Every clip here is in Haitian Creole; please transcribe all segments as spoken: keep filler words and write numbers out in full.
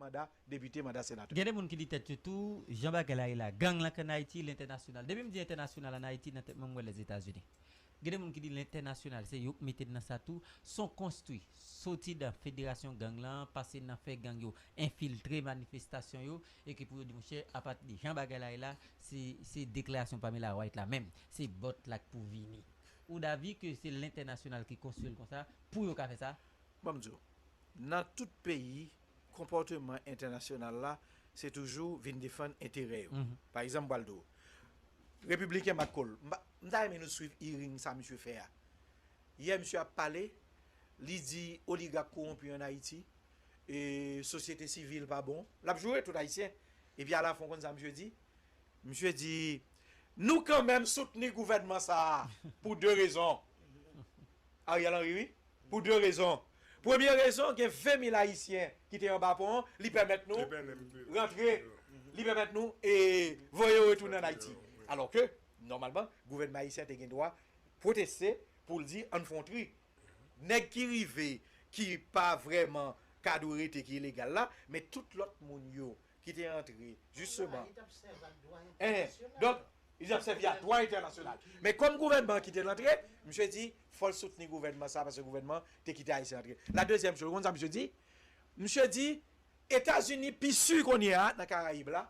manda depite, manda senatè. Gen de moun ki di tèt yo tou, jan bagay la ye la, gang lan k ann Ayiti, lentènasyonal. Depi m di entènasyonal ann Ayiti, nan tèt mwen, m wè Lèzetazini. Gen de moun ki di lentènasyonal, se yo k mete n nan sa tou. S on konstwi, soti nan federasyon gang lan, pase nan fè gang yo enfiltre manifestasyon yo, e ki pou yo di, monchè, apati de jan bagay la ye la, se, se deklarasyon Pamela White la menm. Se bòt la k pou vini. Ou davi ke se lentènasyonal ki konstwi l konsa, pou yo ka fè sa? Ban m di w, nan tout peyi, konpòteman entènasyonal la, se toujou vin defann enterè yo. Pa egzanp, m pral di w, Repibliken McCaul, m pa- m ta renmen nou swiv hearing sa misye fè a. Yè, misye ap pale, li di oligak kowonpi ann Ayiti, e sosyete sivil pa bon. L ap joure tout Ayisyen. Epi alafen, w konn sa misye di? Misye di, nou kanmenm soutni gouvènman sa a pou de rezon. Ariel Henry, wi. Pou de rezon. Premye rezon, gen ven mil Ayisyen ki te anba pon an, li pèmèt nou rantre, li pèmèt nou e voye yo retounen ann Ayiti. Alò ke, nòmalman, gouvènman ayisyen te gen dwa pwoteste pou l di ann fè yon tri. Nèg ki rive, ki pa vrèman ka dwe rete, ki ilegal la, men tout lòt moun yo ki te antre, jisteman. Hein, donk, li t ap sèvi a dwa entènasyonal. Men kòm gouvènman ki te antre, misye di, fò l soutni gouvènman sa, paske gouvènman te kite Ayisyen antre. La dezyèm choz, ou konn sa misye di? Misye di, Etazini pi si kounye a nan Karayib la,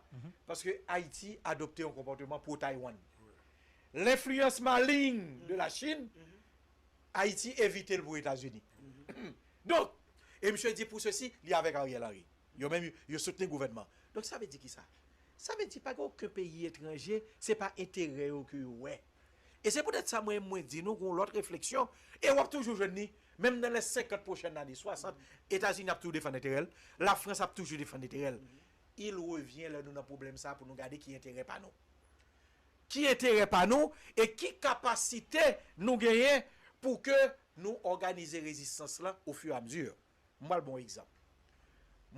paske Ayiti adopte yon konpòteman pwo Taiwan. Lenfliyans malign de la Chine, Ayiti evite l pou Etazini. Donk, e misye di pou sesi, li avèk Ariel Henry. Yo menm, yo soutni gouvènman. Donk, sa vle di ki sa? Sa vle di pa gen okenn peyi etranje, se pa enterè yo ke yo wè. E se poutèt sa mwen, mwen di nou gen yon lòt refleksyon, e w ap toujou jwenn li, menm nan les senkant pwochèn ane, swasant, Etazini ap toujou defann enterè l, Lafrans ap toujou defann enterè l. Il revient lè nou nan pwoblèm sa pou nou gade ki enterè pa nou. Ki enterè pa nou e ki kapasite nou genyen pou ke nou òganize rezistans lan au fur et à mesure. M pral ba w yon egzanp.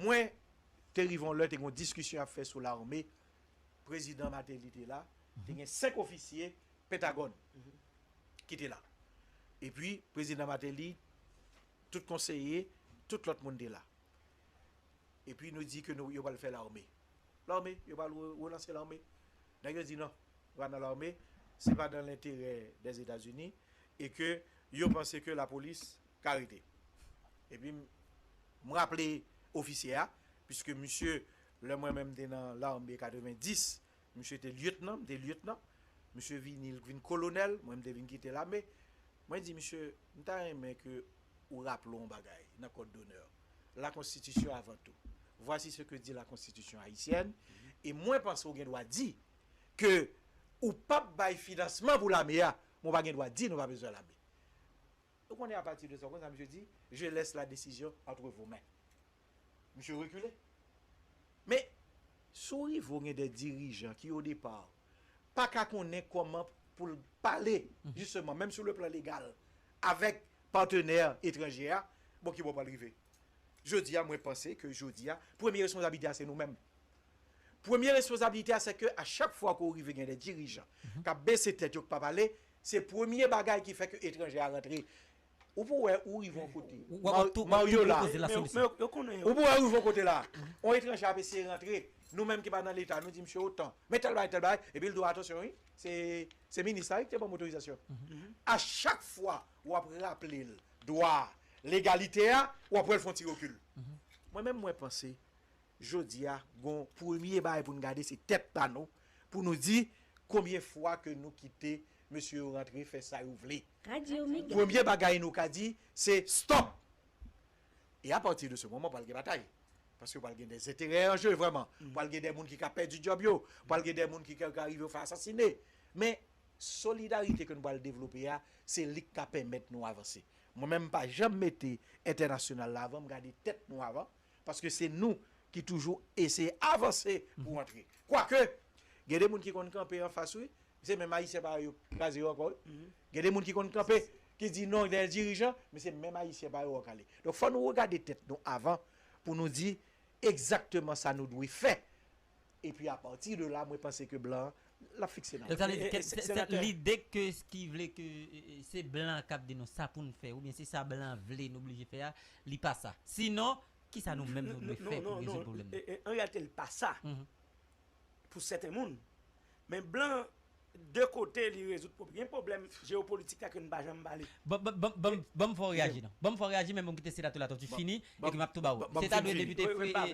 Mwen te rive yon lè, te gen yon diskisyon ap fè sou lame. Prezidan Martelly te la. Te gen senk ofisye Pentagòn ki te la. Epi, prezidan Martelly, tout konseye, tout lòt moun te la. Epi nou di ke nou, yo pral fè lame. Lame, yo pral re- relanse lame. Nèg yo di non, yo pa nan lame, se pa dans l'intérêt des États-Unis, e ke yo panse ke lapolis ka rete. Epi m- m raple ofisye a, piske misye, lè mwen menm m te nan lame katrevenndis, misye te lyetnan, m te lyetnan, misye vini, l vin kolonèl, mwen m te vin kite lame. Mwen di misye, m ta renmen ke ou raple w yon bagay nan kòd donè. La constitution avant tout. Voici ce que dit la constitution haïtienne. E mwen panse w gen dwa di ke ou p ap bay finansman pou lame a, men w pa gen dwa di nou pa bezwen lame. Ou konnen apati de sa, w konn sa misye di? Je laisse la décision entre vos mains. Misye rekile. Men, si w rive w gen de dirijan ki, o depa, pa ka konnen kòman pou l pale, jisteman, menm sou le plan legal, avèk patnè etranje a, bon, ki bò pral rive? Jodi a, mwen panse ke jodi a, premye responsablite a se nou menm. Premye responsablite a, se ke a chak fwa ke w rive gen de dirijan k ap bese tèt yo, k pa pale, se premye bagay ki fè ke etranje a rantre. Ou pou wè ou rive yon kote. Mariola, ou pou wè ou rive yon kote la. Yon etranje ap eseye rantre. Nou menm ki pa nan Leta, nou di misye otan. Men tèl bagay, tèl bagay. Epi l di w atansyon, wi. Se, se minis la, wi, ki te ban m otorizasyon. A chak fwa w ap raple l dwa a, legalite a, w ap wè l fè yon ti rekil. Mwen menm, mwen panse, jodi a, gon premye bagay pou n gade, se tèt pa nou, pou nou di konbyen fwa ke nou kite mesye yo rantre fè sa yo vle. Premye bagay nou ka di, se stop! E apati de se moman, pral gen batay. Paske pral gen de enterè an je vrèman. Pral gen de moun ki ka pèdi djòb yo. Pral gen de moun ki ka, ka rive yo fè asasine. Men, solidarite ke nou pral devlope a, se li k ka pèmèt nou avanse. Mwen menm, m pa janm mete entènasyonal la avan, m gade tèt nou avan, paske se nou ki toujou eseye avanse pou antre. Kwake, gen de moun ki konn kanpe anfas, wi, se menm Ayisyen parèy yo kraze yo ankò, wi. Gen de moun ki konn kanpe, ki di non, gen dirijan, men se menm Ayisyen parèy yo k ale. Donk, fò nou regade tèt nou avan pou nou di egzakteman sa nou dwe fè. Epi apati de la, mwen panse ke blan an, l ap fikse nan. Donk, sa vle di, lide ke ki vle ke, e, e, se blan k ap di nou sa pou n fè, oubyen se sa blan vle n oblije fè a, li pa sa. Sinon, Kisa nou menm nou dwe fè pou rezoud pwoblèm nan? An reyalite, li pa sa pou sèten moun. Men blan, de kote, li rezoud pwoblèm. Gen pwoblèm jewopolitik la ke nou pa janm pale. Ban m fè w reyaji non. Ban m fè w reyaji, men ban m kite Senatè Latòti fini, epi m ap tou ba ou. Se ta dwe depite,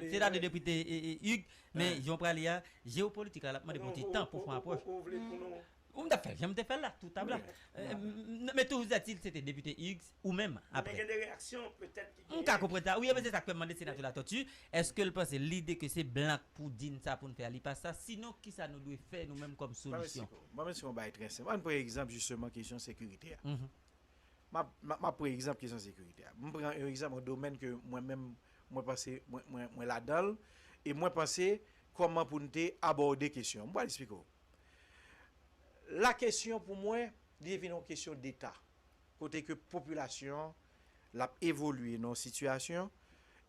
se ta dwe depite Hugues, men jan w prale a, jewopolitik la, l ap mande pou yon ti tan pou fè yon apwòch. Ou m t ap fè l jan m te fè l la, tou tab la. Men toujou èt-il, se te depite Hugues ou menm apre. Men gen de reyaksyon petèt ki genyen. M ka konprann sa. Wi, ebyen se sa k fè m mande Senatè Latòti, èske l panse lide ke se blan k pou di n sa pou n fè a, li pa sa? Sinon, kisa nou dwe fè nou menm kòm solisyon? Ban m esplike w, ban m esplike w yon bagay trè senp. Ann pran egzanp jisteman kesyon sekirite a. M ap m ap m ap pran egzanp kesyon sekirite a. M pran yon egzanp, yon domèn ke mwen menm, mwen panse, mwen, mwen, mwen ladan l, e mwen panse kòman pou n te abòde kesyon an. M pral esplike w. La kesyon pou mwen, li vin yon kesyon deta. Kote ke popilasyon an, l ap evolye nan yon sitiyasyon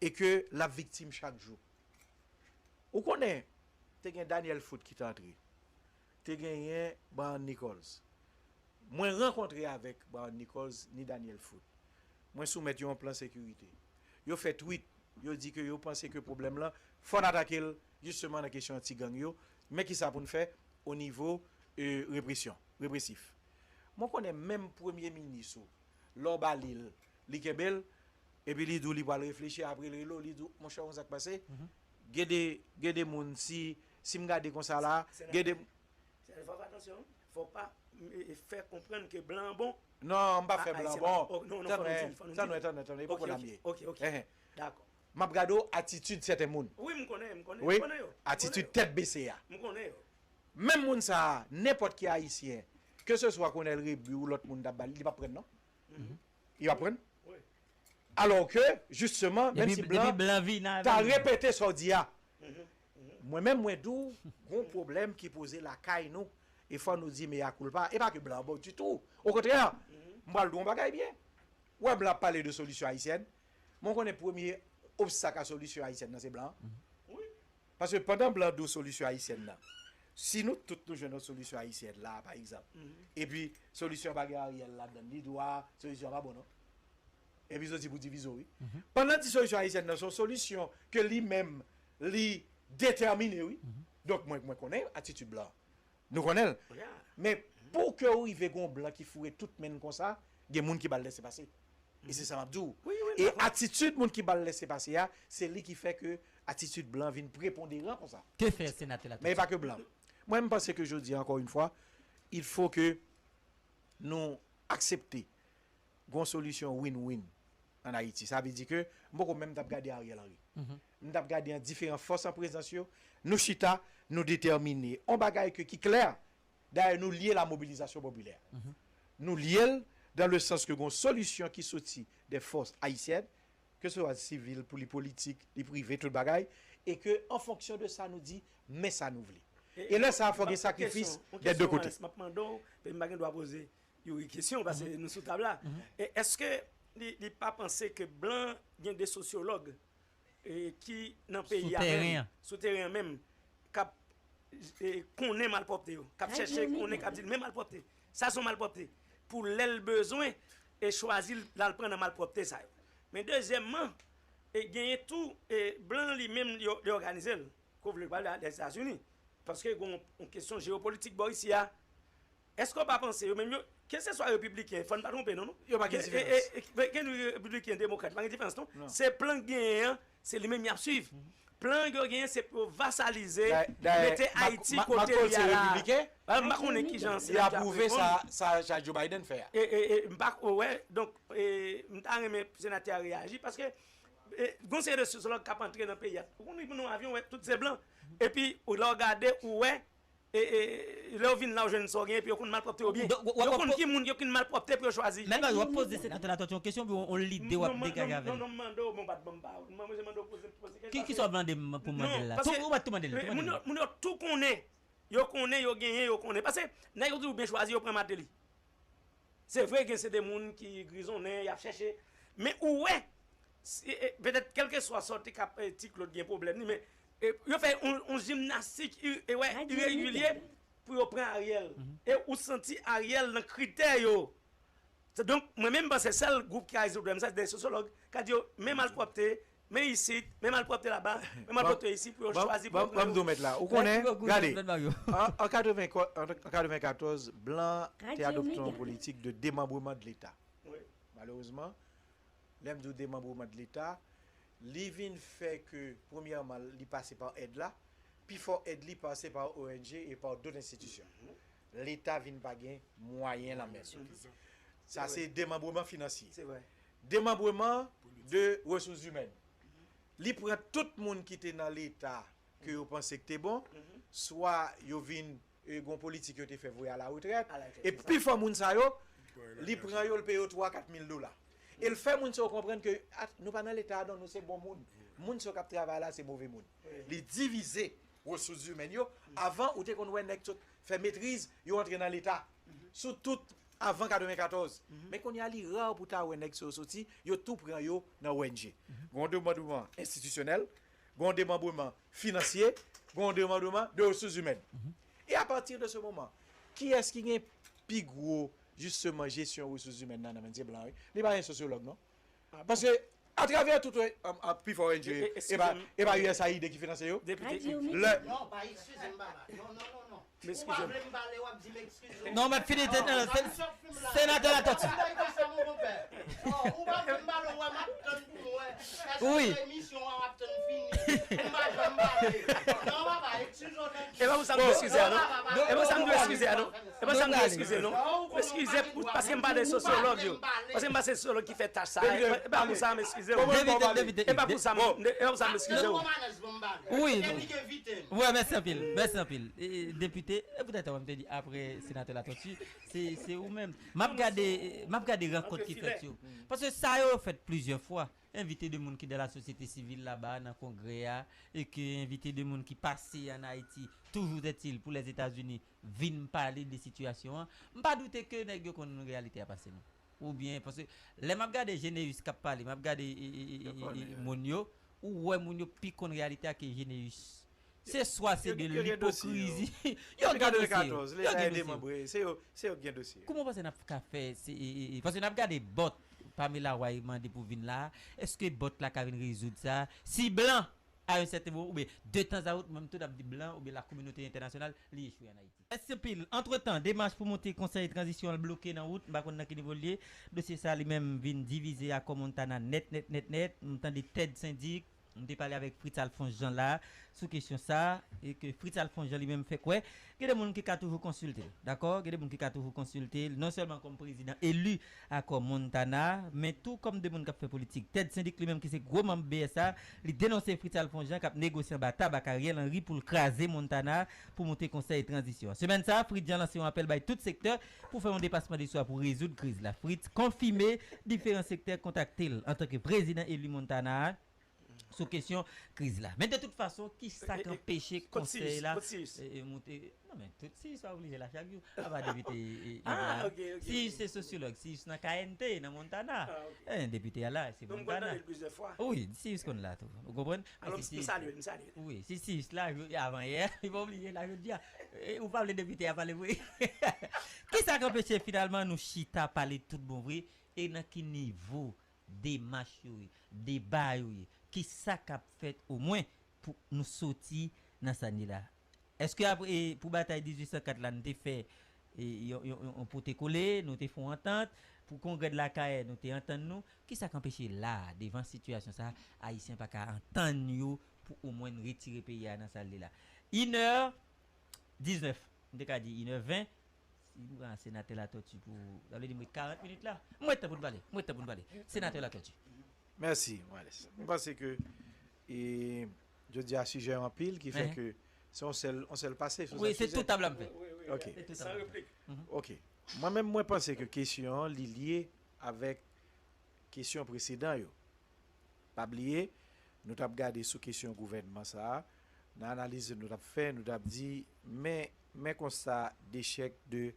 e ke l ap viktim chak jou. Ou konnen, te gen Daniel Foot ki te antre. Te genyen Brian Nichols. Mwen rankontre avèk Brian Nichols ni Daniel Foot. Mwen soumèt yo yon plan sekirite. Yo fè tweet, yo di ke yo panse ke pwoblèm lan, fò n atake l jisteman nan kesyon ti gang yo. Men kisa pou n fè o nivo, e, represyon, represif. Mwen konnen menm premye minis ou, lè w ba li l, li kenbe l, epi li di w li pral reflechi, apre l rele w, li di w, monchè, ou konn sa k pase? Gen de, gen de moun, si, si m gade konsa la, gen de. Senatè, fò w fè atansyon, fò w pa, e, e, fè konprann ke blan an bon. Non, m pa fè blan an bon. Tann, tann, tann, tann, e poko n ap ye. Ok, ok, ok. Dakò. M ap gade w atitid sèten moun. Wi, m konnen, m konnen, m konnen yo. Atitid tèt bese a. M konnen yo. Menm moun sa a, nenpòt ki ayisyen, keseswa Colonel Rebu ou lòt moun t ap ba li, li p ap pran non. Li p ap pran. Alò ke, jisteman, menm si blan ta repete sa w di a, mwen menm, mwen di w, gon pwoblèm ki poze lakay nou, e fò nou di mea culpa, e pa ke blan an bon ditou. Okontrè, m pral di w yon bagay byen. Ou wè blan ap pale de solisyon ayisyèn, men w konnen premye obstak a solisyon ayisyèn nan se blan an. Paske pandan blan di w solisyon ayisyèn nan, si nou tout nou jwenn yon solisyon ayisyèn la, pa egzanp, epi solisyon an pa gen Ariel ladan l, li di w a, solisyon an pa bon non. Epi soti pou divize w, wi. Pandan di solisyon ayisyèn nan se yon solisyon ke li menm li detèmine, wi. Donk mwen, mwen konnen atitid blan. Nou konnen l. Men pou ke w rive gen yon blan ki foure tout men l konsa, gen moun ki ba l lèsepase. E se sa m ap di w. E atitid moun ki ba l lèsepase a, se li ki fè ke atitid blan vin preponderan konsa. Ke fè senatè la? Men e pa ke blan. Mwen, m panse ke jodi a, encore une fois, il faut que nou aksepte gon solisyon win-win ann Ayiti. Sa vle di ke m poko menm t ap gade Ariel Henry. M t ap gade an diferan fòs an prezans yo. Nou chita, nou detèmine. On bagay ke ki klè, dayè nou lye la mobilisation populaire. Nou lye l dans le sens ke gon solisyon ki soti de fòs ayisyèn, ke se swa sivil, pou li politik, li prive, tout bagay, e ke an fonksyon de sa nou di, men sa nou vle. E lè sa a fò gen sakrifis dè de kote. M ap mande w, m pa gen dwa poze Youri kesyon, paske nou sou tab la. E èske li, li pa panse ke blan gen de sosyològ, e, ki nan peyi a menm, sou teren an menm, k ap, e, konnen malpwòpte yo, k ap chèche konnen, k ap di l men malpwòpte, sa se yon malpwòpte. Pou lè l bezwen, e chwazi l al pran nan malpwòpte sa yo. Men dezyèmman, e genyen tou, e blan li menm li, li òganize l. Ke w vle pale a Lèzetazini. Paske gen yon, yon kesyon jewopolitik bò isi a. Èske w pa panse yo menm yo, keseswa repibliken, fò n pa twonpe nou non. Yo pa gen diferans. Gen repibliken, demokrat, pa gen diferans non. Se plan k genyen an, se li menm y ap swiv. Plan yo genyen se pou yo vasalize, mete Ayiti kote l ye a la. M pa konnen kijan se li ap reponn. Li apwouve sa, sa, sa Joe Biden fè a. E, e, e, m pa, wè, donk, e, m ta renmen senatè a reyaji, paske, e, gon seri de sosyològ k ap antre nan peyi a. Ou konn moun nan avyon, wè, tout se blan. Epi, ou, lè w gade, ou wè, e, e, lè yo vin la, yo jwenn sa w gen, epi yo konn malpwòpte yo byen. Yo konn ki moun yo konn malpwòpte pou yo chwazi. Men w ap poze senatè Latòti yon kesyon, oubyen yon lide w ap degaje avè l? Non, non, m mande w, bon, m pa t ban m pawòl. M mande w poze, poze kesyon. Ki, ki sa w mande m pou m mande l la? Tou, ou pa t tou mande l, tou mande l. Moun yo, moun yo tou konnen. Yo konnen, yo genyen, yo konnen. Paske nèg yo toujou byen chwazi, yo pran Martelly. Se vre gen se de moun ki grizonnen, y ap chèche. Men ou wè, petèt kèlkeswa sa w te ka, e, Ti Claude gen pwoblèm li, men, e, yo fè yon, yon jimnastik, e, wè, iregilye pou yo pran Ariel. E ou santi Ariel nan kritè yo. Se donk, mwen menm, m panse sèl gwoup ki ka rezoud pwoblèm sa, se de sosyològ, ka di yo, men malpwòpte, Men isit, men malpwòpte laba, men malpwòpte isit pou yo chwazi pou yo pran yo. Ban m di w mèt la. Ou konnen, gade, an, an katreven, an, an katrevenkatòz, blan te adopte yon politik de demanbreman de Leta. Malerezman, lè m di w demanbreman de Leta, li vin fè ke, premyèman, li pase pa èd la, pifò èd li pase pa O N G e pa dòt enstitisyon. Leta vin pa gen mwayen nan men l. Sa se demanbreman finansye. Demanbreman de resous imèn. Li pran tout moun ki te nan Leta ke yo panse ki te bon, swa yo vin, e, gon politik yo te fè voye a la retrèt, e pifò moun sa yo, li pran yo, li peye yo twa, kat mil dola. E l fè moun sa yo konprann ke, ah, nou pa nan Leta a non, nou se bon moun. Moun sa yo k ap travay la se move moun. Li divize resous imèn yo avan ou te konn wè nèg sot fè metriz, yo antre nan Leta. Sou tout, avan katrevenkatòz. Men kounye a, li ra pou ta wè nèg sa yo soti, yo tou pran yo nan O N G. Gon demanbreman enstitisyonèl, gon demanbreman finansye, gon demanbreman de resous imèn. E apati de se moman, kiyès ki gen pi gwo, jisteman, jesyon resous imèn nan, nan men se blan, wi. Li pa gen sosyològ, non. Paske, atravè tout, an, an, pifò O N G, e pa, e pa U S A I D ki finanse yo? Lè... Non, pa eskize m, papa. Non, non, non, non. Ou pa vle m pale, w ap di m eskize w. Non, mèt fini tèt nan, senatè Latortue. Ou pa vle m pale, w wè m ap tann pou m wè. Èske emisyon an w ap tann fini? M pa janm pale. Non, papa, eskize w nan... E pa pou sa m dwe eskize a, non. E pa sa m dwe eskize a, non. E pa sa m dwe eskize, non. M eskize pou, paske m pa de sosyològ yo. Paske m pa se sosyològ ki fè tach sa. E pa pou sa m eskize w. Depite, depite. E pa pou sa m, e pa pou sa m eskize w. Wi. Wi, mèsi anpil, mèsi anpil. E, e, depite, e poutèt mwen m te di apre senatè Latortue, se, se ou menm. M ap gade, m ap gade rankont ki fèt yo. Paske sa yo fèt plizyè fwa. Envite de moun ki de la sosyete sivil laba nan kongrè a, e ke envite de moun ki pase an Ayiti, toujours est-il, pou Lèzetazini, vin pale de sitiyasyon an. M pa doute ke nèg yo konn reyalite a pase nou. Oubyen, paske lè m ap gade Généus k ap pale, m ap gade, e, e, e, e, e, moun yo, ou wè moun yo pi konn reyalite a ke Généus. Se swa se de lipokrizi. Yo gen dosye yo. Yo gen dosye yo. Se yo, se yo ki gen dosye yo. Kouman w panse n ap ka fè, se, e, e, e, paske n ap gade bòt Pamela Roy mande pou vin la a, èske bòt la ka vin rezoud sa? Si blan, a yon sèten moman, oubyen de tanzawot, mwen m tou ap di blan, oubyen lakominote entènasyonal, li echwe an Ayiti. Mèsi anpil. Antretan, demach pou monte konsèy tranzisyon an bloke nan wout, m pa konn nan ki nivo l ye. Dosye sa a li menm vin divize Akò Montana nèt, nèt, nèt, nèt. M tande Ted Syndic, m te pale avèk Fritz Alphonse Jean la sou kesyon sa a, e ke Fritz Alphonse Jean li menm fè kwè, gen de moun ki ka toujou konsilte l, dakò? Gen de moun ki ka toujou konsilte l, non sèlman kòm prezidan eli Akò Montana, men tou kòm de moun k ap fè politik. Ted Syndic li menm ki se gwo manm B S A, li denonse Fritz Alphonse Jean k ap negosye anba tab ak Ariel Henry pou l kraze Montana pou monte konsèy tranzisyon an. Semèn sa a, Fritz Jean lanse yon apèl bay tout sektè pou fè yon depasman de swa pou rezoud kriz la. Fritz konfime diferan sektè kontakte l antanke prezidan eli Montana a sou kesyon kriz la. Men de tout fason, kisa k anpeche konsèy la, e, e, monte? Non, men tout Siyis pa oblije la chak jou. Apa depite, e, e, Siyis se sosyològ, Siyis nan K N T, nan Montana. E, depite a la, se Montana. Wi, Siyis konn la tou. Ou konprann? Wi, si Siyis la, avan yè, li pa oblije la jodi a. E, ou pa vle depite a pale vre. Kisa k anpeche finalman nou chita pale tout bon vre? E nan ki nivo demach yo ye, deba yo ye, kisa k ap fèt omwen pou nou soti nan sa n ye la? Èske apre, e, pou batay dizuit san kat la, nou te fè, e, yon, yon, yon, yon pote kole, nou te fè yon antant, pou kongrè de Lakayè, nou te antann nou? Kisa k anpeche la a, devan sitiyasyon sa a, Ayisyen pa ka antann yo pou omwen n retire peyi a nan sa l ye la? Inè diznèf, m te ka di inè ven, si m pran senatè Latortue pou, sa vle di m ret karant minit la. M ret tan pou n pale. M ret tan pou n pale. Senatè Latortue. Mèsi, Wales. M panse ke, e, jodi a sijè yo anpil, ki fè ke se yon sèl, yon sèl pase, se yon sèl sijè. Wi, se tou tab la m fè. Ok. Se tou tab la m fè. Ok. Mwen menm, mwen panse ke kesyon an, li lye avèk kesyon presedan yo. Pa bliye, nou t ap gade sou kesyon gouvènman sa a, nan analiz nou t ap fè, nou t ap di, men, men konsta dechèk de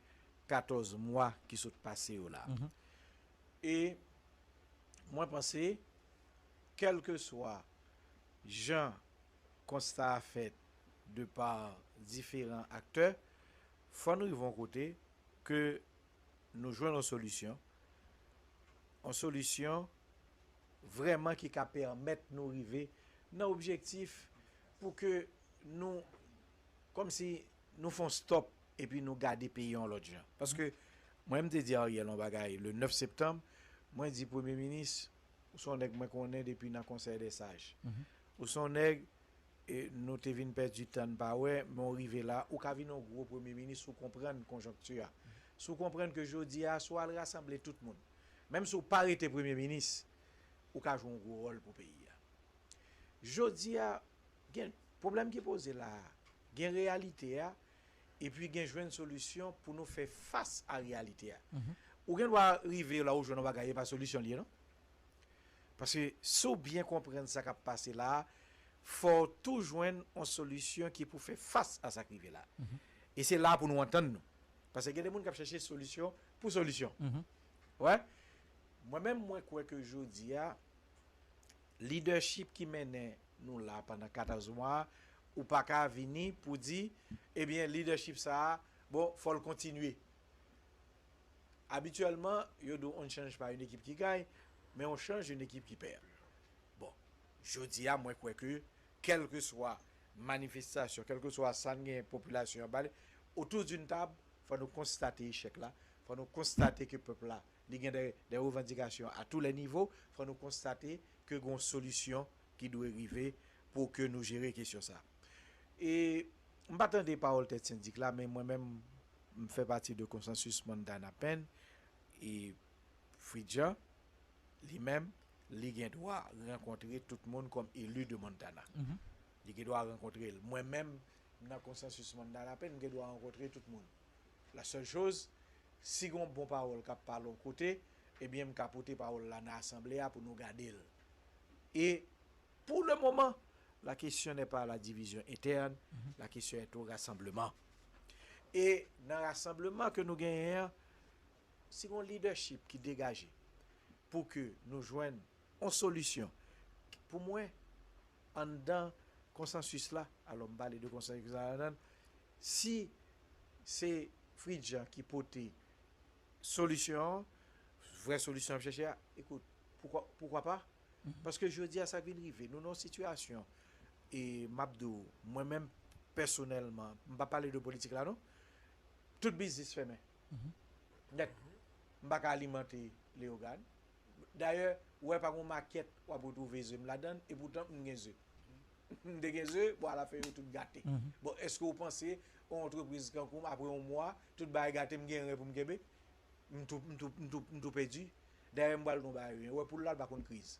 katòz mwa ki sot pase yo la. E mwen panse, kèlkeswa jan konsta a fèt de pa diferan aktè, fò n rive yon kote ke nou jwenn yon solisyon, yon solisyon vrèman ki ka pèmèt nou rive nan objektif pou ke nou, kòmsi nou fè yon stop epi nou gade peyi a yon lòt jan. Paske mwen, m te di Ariel yon bagay le nèf septanm, mwen di, Premye Minis, ou se yon nèg mwen konnen depi nan Konsèy dè Saj. Ou se yon nèg, e, nou te vin pèdi tan n pa wè, men w rive la, ou ka vin yon gwo Premye Minis, ou konprann konjonkti a. Si w konprann ke jodi a, si w al rasanble tout moun, menm si w pa rete Premye Minis, ou ka jwe yon gwo wòl pou peyi a. Jodi a, gen pwoblèm ki poze la a, gen reyalite a, epi gen jwenn solisyon pou nou fè fas a reyalite a. Ou gen dwa rive la ou jwenn yon bagay, e pa solisyon li ye, non? Paske si w byen konprann sa k ap pase la a, fò w tou jwenn yon solisyon ki pou fè fas a sa k rive la. E se la pou nou antann nou. Paske gen de moun k ap chèche solisyon pou solisyon. Wè, mwen menm, mwen kwè ke jodi a, lidèchip ki mennen nou la pandan katòz mwa a, ou pa ka vini pou di, ebyen, lidèchip sa a, bon, fò l kontinye. Abityèlman, yo di on ne change pas une équipe qui gagne, mais on change une équipe qui perd. Bon, jodi a, mwen kwè ke, kèlkeswa manifestasyon, kèlkeswa sa n gen popilasyon an pale, autour d'une table, fò nou konstate echèk la, fò nou konstate ke pèp la, li gen de, de revandikasyon à tous les niveaux, fò nou konstate ke gen yon solisyon ki dwe rive pou ke nou jere kesyon sa. E m pa tande pawòl tèt sendik la, men mwen menm, m fè pati de konsansis Montana Pen, e Fritz Jean, li menm, li gen dwa rankontre tout moun kòm eli de Montana. Li gen dwa rankontre l. Mwen menm, nan konsansis Montana Pen, m gen dwa rankontre tout moun. La seule chose, si gen yon bon pawòl k ap pale yon kote, ebyen, m ka pote pawòl la nan asanble a pou nou gade l. E pour le moment, la question n'est pas la division interne, la question est au rassemblement. E nan rasanbleman ke nou genyen an, si gen yon lidèchip ki degaje pou ke nou jwenn yon solisyon, pou mwen, anndan konsansis la, alò m pale de konsansis la ladan l, si se Fritz Jean ki pote solisyon an, vrè solisyon ap chèche a, ekout, poukwa, poukwa pa? Paske jodi a sa k vin rive, nou nan yon sitiyasyon, e m ap di w, mwen menm pèsonèlman, m pa pale de politik la non, tout biznis fèmen. Nèt. M pa ka alimante Leyogàn. Dayè, ou wè pa gon makèt w ap retwouve ze m ladan l, epoutan m gen ze. M te gen ze, bon, alafen yo tout gate. Bon, èske w panse yon antrepriz kankou m, apre yon mwa, tout bagay gate, m gen ren pou m kenbe? M tou, m tou, m tou, m tou pèdi. Dayè, m pral di w yon bagay, ou wè poul la, l pa konn kriz.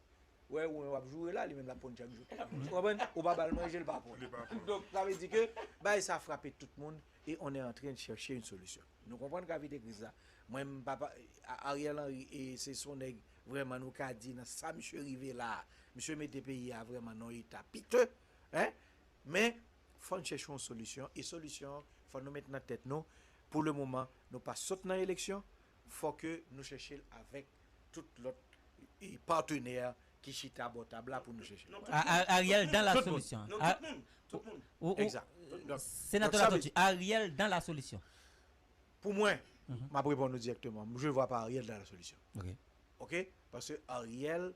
Ou wè, ou menm w ap joure la, li menm l ap ponn chak jou. Ou konprann? Ou pa ba l manje, l pa ponn. Donk, sa vle di ke bagay sa frape tout moun e on est en train de chercher une solution. Nou konprann gravite kriz la. Mwen, m pa, pa, A-, Ariel Henry, e se, se yon nèg vrèman nou ka di nan sa misye rive la a, misye mete peyi a vrèman nan yon eta pite, en? Men, fò n chèche yon solisyon, e solisyon an, fò nou met nan tèt nou, pou le moman, nou pa sot nan eleksyon, fò ke nou chèche l avèk tout lòt, e, patnè ki chita bò tab la pou nou chèche l. A- A- Ariel dans la solution. Non, tout moun. Tout moun. Egzak. Donk, senatè Latortue, Ariel dans la solution. Pou mwen, m ap reponn ou dirèkteman. Je vois pas Ariel dans la solution. Ok. Ok? Paske Ariel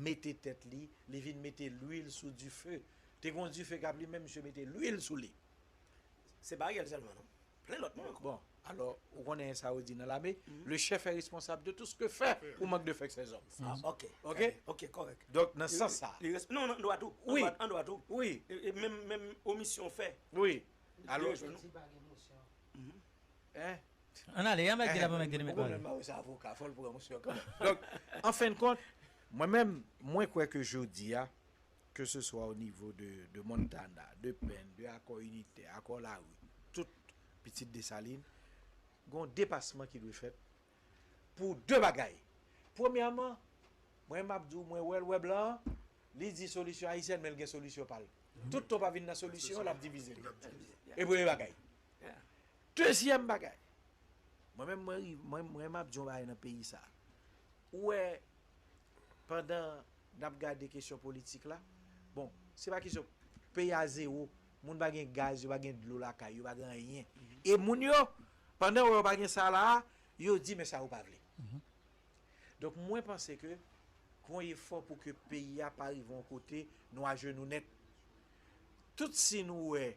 mete tèt li, li vin mete lwil sou dife. Te gon dife k ap limen, misye mete lwil sou li. Se pa Ariel sèlman, non. Plen lòt moun ankò. Bon, alò, ou konnen sa yo di nan lame, le chef est responsable de tout ce que fait ou manque de faire ses hommes. Ah, ok. Ok? Ok, kòrèk. Donk, nan sans sa. Li res- non, non, an dwa tou. Wi. An dwa tou. Wi. E, e menm, menm omisyon fè. Wi. Alò, Ti pa gen emosyon. Hein? Ann ale, ann bay Guy Lapointe ki te met pale. Ou konnen m pa wè se avoka, fò l pran mouche an kanmenm. Donk, an fen de kont, mwen menm, mwen kwè ke jodi a, ke se swa o nivo de, de Montana, de Penn, de Akò Initè, Akò Lari, tout pitit Desalin, gon depasman ki dwe fèt pou de bagay. Premyèman, mwen m ap di w, mwen wè l, wè blan an, li di solisyon ayisyèn, men l gen solisyon pa l. Tout tan w pa vin nan solisyon, l ap divize nou. E premye bagay. Dezyèm bagay, mwen menm, mwen, mwen, mwen m ap di yon bagay nan peyi sa. Ou wè, pandan n ap gade kesyon politik la, bon, se pa kesyon peyi a zewo, moun pa gen gaz, yo pa gen dlo lakay, yo pa gen anyen. E moun yo, pandan yo wè yo pa gen sa la a, yo di, men sa yo pa vle. Donk, mwen panse ke Fè yon efò pou ke peyi a pa rive yon kote nou ajenou nèt. Tout si nou wè,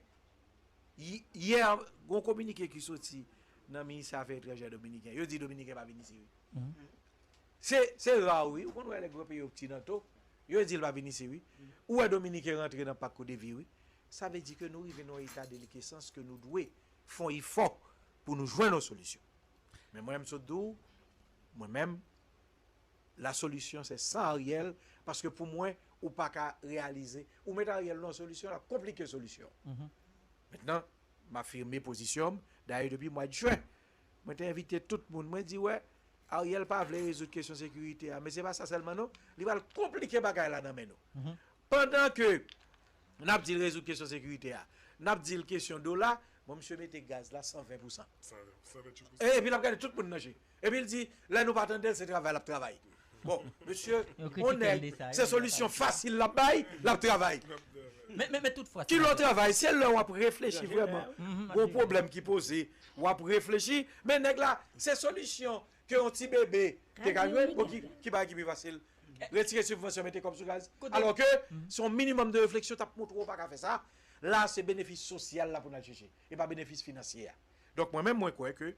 yè, gon kominike ki soti nan Ministè Afè Etranjè dominiken. Yo di Dominiken pa vin isi, wi. Se, se ra, wi. Ou konn wè lè gran peyi yo pti nan to, yo di l pa vin isi, wi. Ou wè Dominiken rantre nan pak Kodevi, wi. Sa vle di ke nou rive nan yon eta delikesans ke nou dwe fè yon efò pou nou jwenn yon solisyon. Men mwen, m sot di w, mwen menm, la solution c'est sans Ariel, paske pou mwen, ou pa ka reyalize. Ou met Ariel nan yon solisyon, l ap konplike solisyon. Mentnan, m afime pozisyon m, dayè depi mwa jen. Mwen te envite tout moun, mwen di, wè, Ariel pa vle rezoud kesyon sekirite a, men se pa sa sèlman non, li pral konplike bagay la nan men nou. Pandan ke n ap di l rezoud kesyon sekirite a, n ap di l kesyon dola, bon, misye mete gaz la san ven pousan. San, san venntuit pousan. E, epi l ap gade tout moun nan je. Epi l di, lè nou pa tande l, se travay l ap travay. Bon, mesye, yon nèg, se solisyon fasil l ap bay, l ap travay. Men, men, men toutfwa, kilè w travay, se lè w ap reflechi vrèman. Gon pwoblèm ki poze, w ap reflechi. Men nèg la, se solisyon ke yon ti bebe te ka jwenn. Bon, ki, ki bagay ki pi fasil? Retire sibvansyon, mete kòb sou gaz. Alò ke se yon minimòm de refleksyon t ap montre w pa ka fè sa. La, se benefis sosyal la pou n al chèche, e pa benefis finansye a. Donk, mwen menm, mwen kwè ke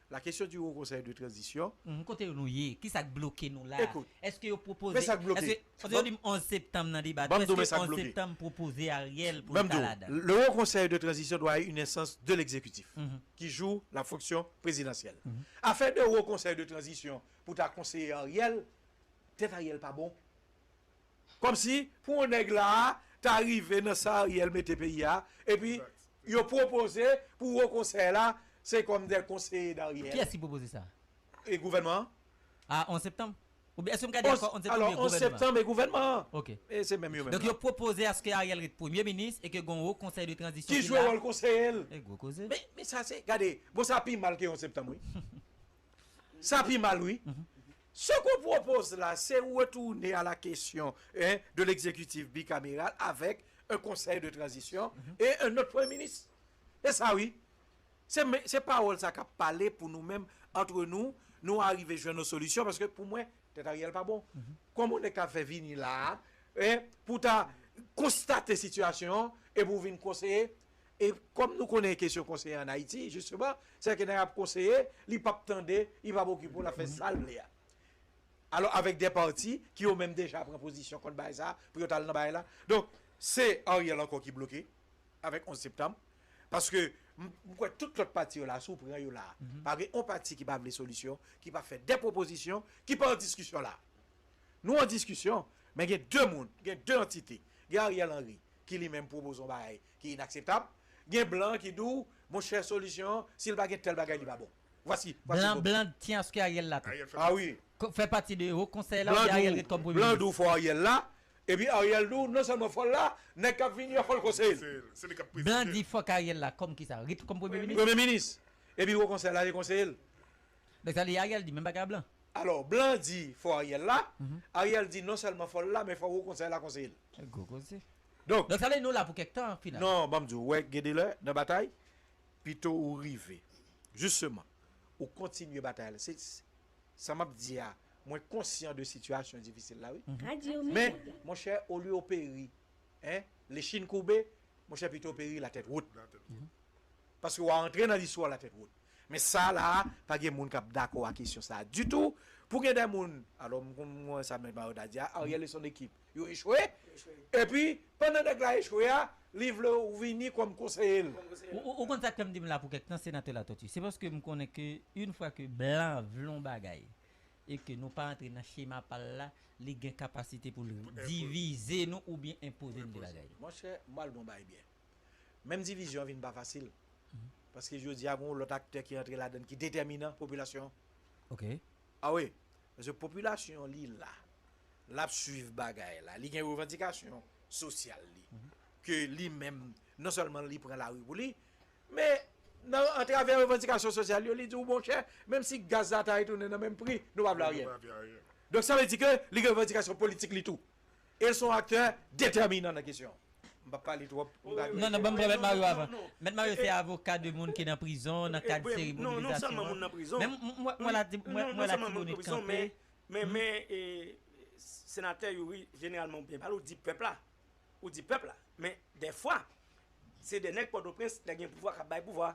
la question du Haut Conseil de Transition. Mhm, kote nou ye? Kisa k bloke nou la? Ekout, èske yo pwopoze, men sa k bloke. Èske, èske yo di m onz septanm nan deba tou, èske onz septanm pwopoze Ariel pou l ta ladan? Le Haut Conseil de Transition doit être une instance de l'exécutif qui joue la fonction présidentielle. Afè de Haut Conseil de Transition pou ta konseye Ariel, tèt Ariel pa bon. Kòmsi pou yon nèg la a ta rive nan sa Ariel mete peyi a, epi yo pwopoze pou Wo Konsèy la, se kòm de konseye Dariel. Kiyès ki pwopoze sa? E gouvènman an. A onz septanm? Oubyen èske m ka di ankò onz septanm? Alò, onz septanm e gouvènman an. Ok. E se menm yo menm. Donk yo pwopoze aske Ariel ret premye minis e ke gon Wo Konsèy de tranzisyon ki jwe wòl konseye l. E gwo koze. Men, men sa se, gade, bon, sa pi mal ke onz septanm, wi. Sa pi mal, wi. Ce qu'on propose là, c'est retourner à la question, hein, de l'exécutif bicamiral avec un conseil de transition et un autre premier ministre. Se sa, wi. Se, se pawòl sa k ap pale pou nou menm, antre nou, nou arive jwenn yon solisyon, paske pou mwen, tèt Ariel pa bon. Kòman yon nèg ka fè vini la a, hein, pou ta konstate sitiyasyon an, epi w vin konseye, e kòm nou konnen kesyon konseye an Ayiti, jisteman, se ke nèg ap konseye, li p ap tande, li p ap okipe w, l ap fè sa l vle a. Alò, avèk de pati ki yo menm deja pran pozisyon kont bagay sa, pou yo t al nan bagay la. Donk, se Ariel ankò ki bloke avèk onz septanm. Paske m, m kwè tout lòt pati yo la, si w pran yo la, pa gen yon pati ki pa vle solisyon, ki pa fè de pwopozisyon, ki pa an diskisyon la. Nou an diskisyon, men gen de moun, gen de antite. Gen Ariel Henry, ki li menm pwopoze yon bagay ki inakseptab. Gen blan ki di w, monchè, solisyon an, si l pa gen tèl bagay, li pa bon. Vwasi, vwasi. Blan, blan tyen aske Ariel la tou. A wi. Fè pati de Wo Konsèy la, oubyen Ariel ret kòm premye minis. Blan di w fò Ariel la, epi Ariel di w non sèlman fò l la, nèg k ap vini an fò l konseye l. Blan di fòk Ariel la kòm kisa? Ret kòm premye minis? Premye minis. Epi Wo Konsèy la, se konseye l. Donk sa vle di Ariel di menm bagay a blan. Alò, blan di fò Ariel la, Ariel di non sèlman fò l la, men fò Wo Konsèy la konseye l. Gwo koze. Donk, donk sa vle di nou la pou kèk tan, finalman. Non, ban m di w, wè, gen de lè, nan batay, pito ou rive, jisteman, ou kontinye batay la. Se, sa m ap di a, mwen konsyan de sitiyasyon difisil la, wi. Men, monchè, olye w peri, hein, lechine koube, monchè, pito w peri latèt wot. Paske w a antre nan listwa latèt wot. Men sa la, pa gen moun k ap dakò ak kesyon sa a ditou. Pou gen de moun, alò, m konn mwen sa Mèt Mario ta di a, Ariel e son ekip, yo echwe. Epi, pandan nèg la echwe a, li vle w vini kòm konseye l. Ou, ou, ou konn sa k fè m di m la pou kèk tan, senatè Latortue? Se paske m konnen ke yon fwa ke blan vle yon bagay, e ke nou pa antre nan chema pa l la, li gen kapasite pou l divize nou oubyen enpoze n de bagay. Monchè, m al di w yon bagay byen. Menm divizyon an vin pa fasil. Paske jodi a, gon lòt aktè ki rantre ladann ki detèminan popilasyon an. Ok. A wi. Paske popilasyon an, li la. L ap swiv bagay la. Li gen revandikasyon sosyal li. Ke li menm, non sèlman li pran lari pou li, men nan, atravè revandikasyon sosyal yo, li di w, monchè, menm si gaz la ta retounen nan menm pri, nou p ap vle anyen. Donk, sa vle di ke li gen revandikasyon politik li tou. E l se yon aktè detèminan nan kesyon an. M p ap pale twòp. Non, non, ban m pran Mèt Mario avan. Mèt Mario se avoka de moun ki nan prizon nan kad seri mobilizasyon an. Men m, m, m wè Latibonit kanpe. Men, men, e, Senatè Youri, jeneralman, ou byen pale, ou di pèp la. Ou di pèp la. Men, dèfwa, se de nèg Pòtoprens, nèg gen pouvwa, k ap bay pouvwa.